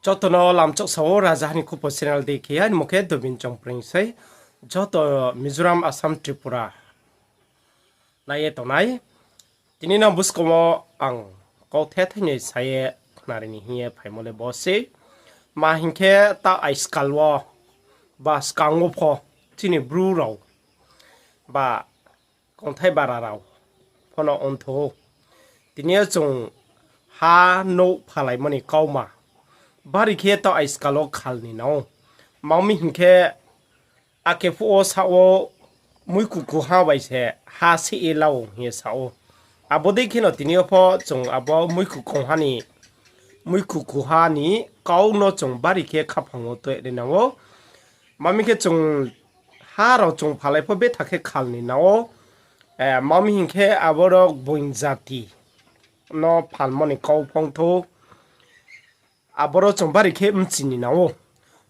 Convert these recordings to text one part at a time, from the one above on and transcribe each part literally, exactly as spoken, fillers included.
Joto no lamchoksa wo Rajaha ni Khupo channel dei khe, aini mung khe Dobin Chongpreng sei. Joto Mizoram, Assam, Tripura nai ye tongnai. Tini no buskang wo ang kauthai thainai sa ye khnari ni hing ye phaimo le bo sei. Ma hing khe, ta aiskal wo ba skang wo pho chini Bru rao ba kongthai bara rao pho no ongthou ou. Tini yo chung ha nouh phalaimo ni kauma bari khe to aiskal wo khal ni nang ou. Mami hing khe, ake phuh wo sa wo muiku kuha bai se ha seh ye la ou hing ye sa ou. Abo dei kheno tini yo pho chung abo muiku kuha ni, muiku kuha ni kau no chung bari khe khaphang wo toi ri nang ou. Mami khe chung ha rao chung phalai pho betha khe khal ni nang ou. Mami hing khe, aboro gboing jati no phalmo ni kau phongthou. Aboro chung bari khe mchi ni nang ou.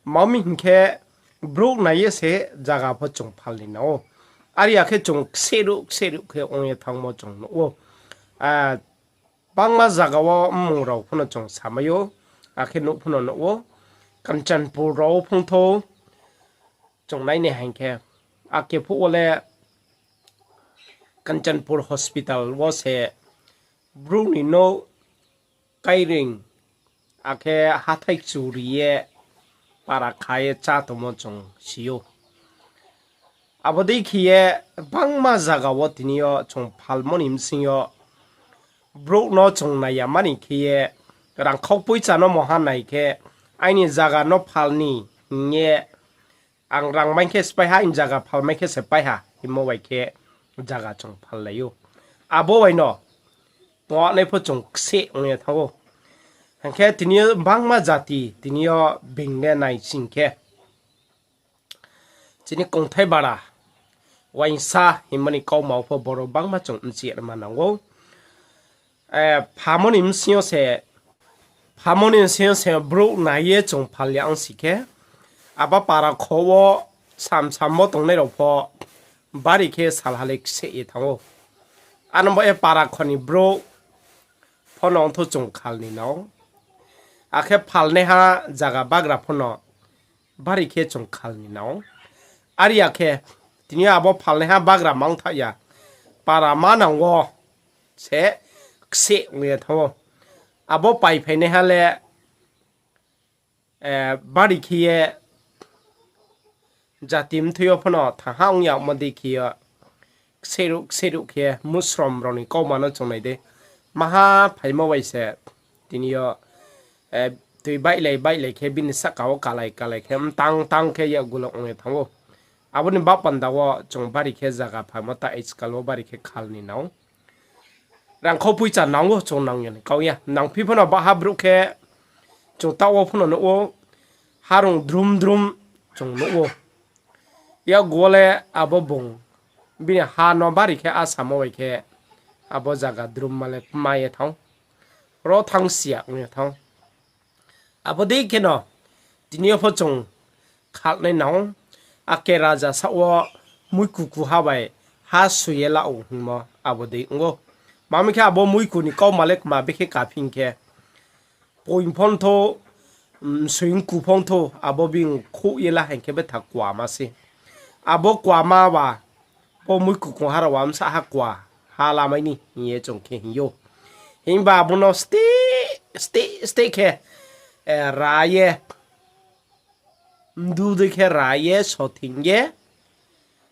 Mami hing khe, brouh nai ye se zaga pho chung phal ni nang ou. Are ya khe chung ksehruh ksehruh khe ong ye thanngmo chung nuh ou. Bangma zaga wo mmung rao pho no chung samai ou, akhe nuh pho no nuh ou. Kanchanpur rao phongthou chung nai nai hing khe, ake phuh wo le Kanchanpur hospital wo se brouh ni nouh kairing, akhe hathái churi ye para kha ye chá tongmo chung si ou. Abo dei khe ye bangma zaga wo tini yo chung phalmo ni bsing yo brouh no chung nai ya mani khe ye, rangkhau poicha no moha nai khe, aini zaga no phal ni hing ye, ang rang mai khe spaiha, aini zaga phal mai khe se paiha hingmo bai khe zaga chung phallai ou. Abo bai no tongnai pho chung kseh ong ye thanng ou. Hing khe tini yo bangma jati tini yo being le nai sing khe, chini kongthai bara, uaingsa hingmo ni kauma wo pho boro bangma chung mchi ye ma nang ou. Phamo ni bsing yo se, phamo ni bsing yo se brouh nai ye chung phal ya ong si khe, abo para kho wo sam sam wo tongnai rao pho bari khe salha le kseh ye thanng ou. Ano bo ye para kho ni brouh pho no ongthou chung khal ni nang ou. Akhe phalnaiha zaga bagra pho no bari khe chung khal ni nang ou. Are ya khe, tini yo abo phalnaiha bagra mang thaoh ya, para manang wo se kseh ong ye thanng ou. Abo paiphainaiha le bari khe ye jati mthoi yo pho no thangha ong yagmo dei khe yo, ksehruh ksehruh khe musrom rao ni kauma no chung nai di. Maha phaimo bai se tini yo tui baihlai baihlai khe bini sahka wo kalai kalai khe mtang tang khe yakgu le ong ye thanng ou. Abo ni baoh panda wo chung bari khe zaga phaimo ta aiskal wo bari khe khal ni nang ou. Rangkhau poicha nang ou, chung nang ya ni kau ya. Nangphi pho no baha brouh khe chung taoh wo pho no nuh ou, harung drum drum chung nuh ou. Yakgu wo le abo bung bini ha no bari khe asamo bai khe abo zaga drumma le kma ye thanng, ro thanng si ya ong ye thanng. Abo dei kheno tini yo pho chung khalnai nang ou, ake raja saoh wo muiku kuha bai ha su ye la ou hingmo abo dei ong ou. Mami khe abo muiku ni kauma le kma bekhe kaphing khe, poing phongthou, msoing ku phongthou, abo bini khouh ye la hing khe betha kuama se. Abo kuama ba, bo muiku kuha rao wa bsa ha kua ha lamai ni hing ye chung khe hing ou. Himba abo no steh steh steh khe ra ye, mdu dei khe ra ye, sothing ye,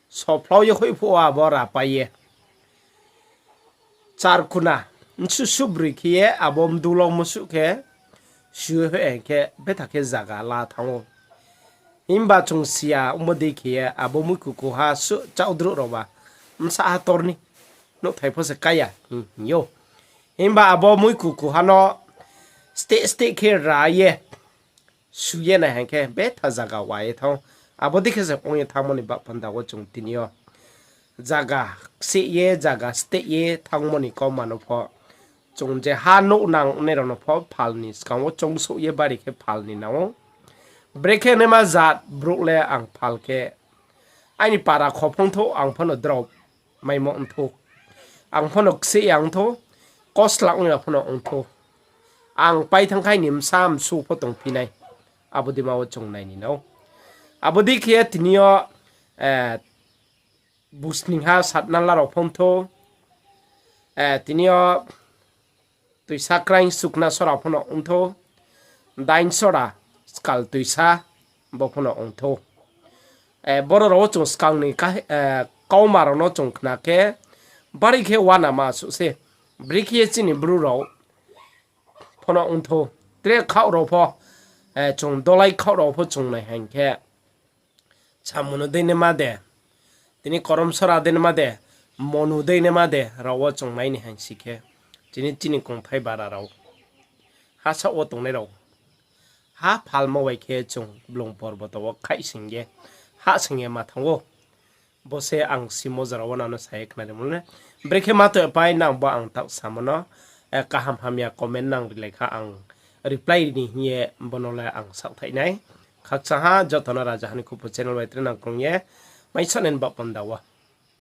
sophlao ye hoih phuh wo abo rapai ye, charkuna, nsuh suh broi khe ye abo mdu longmo suh khe, su ye hoih hing khe betha khe zaga la thanng ou. Himba chung si ya ongmo dei khe ye abo muiku kuha suh chaudruh rao ba bsa ha tor ni nouhthai pho se kái ya hing ou. Himba abo muiku kuha no steh steh khe ra ye su ye nai hing khe betha zaga wa ye thanng ou. Abo dei khe se ong ye thanngmo ni baoh panda wo chung tini yo zaga kseh ye, zaga steh ye thanngmo ni kauma no pho, chung je ha nouh nangnai rao no pho phal ni skang wo choungsouh ye bari khe phal ni nang ou. Brekhe naima jat brouh le ang phal khe, aini para kho phongthou ang pho no drop maimo ongthou, ang pho no kseh ya ongthou, kosla ong ya pho no ongthou. Ang pai thanng khai ni bsa msu pho tongphi nai. Abo dei ma wo chung nai ni nou. Abo dei khe tini yo busningha satnala rao pho ongthou. Tini yo tuisa kraing sukna sora pho no ongthou. Dainsora skal tuisa bo pho no ongthou. Boro rao wo chung skang ni kauma rao no chung khna khe, bari khe uanama suh se. Brekhe ye chini Bru rao pho no ongthou. Tre khaoh rao pho, chung dolai khaoh rao pho chung nai hing khe, Samono dei naima de, tini Koromsora dei naima de, Monu dei naima de, rao wo chung nai ni hing si khe, chini chini kongthai bara rao, ha saoh wo tongnai rao, ha phalmo bai khe chung blung porboto wo khaihsing ye, hahsing ye ma thanng ou. Bo se ang simo jora wo nang no sa ye khnarimo le. Brekhe ma to pai nang bo ang taoh samo no, kaham hamya comment nang rilai kha ang reply ri ni hing ye bo no le ang saohthaih nai. Khakchang ha joto no Raja Hani Khupu channel bai tre nang krung ye, mai sanaini baoh panda wo.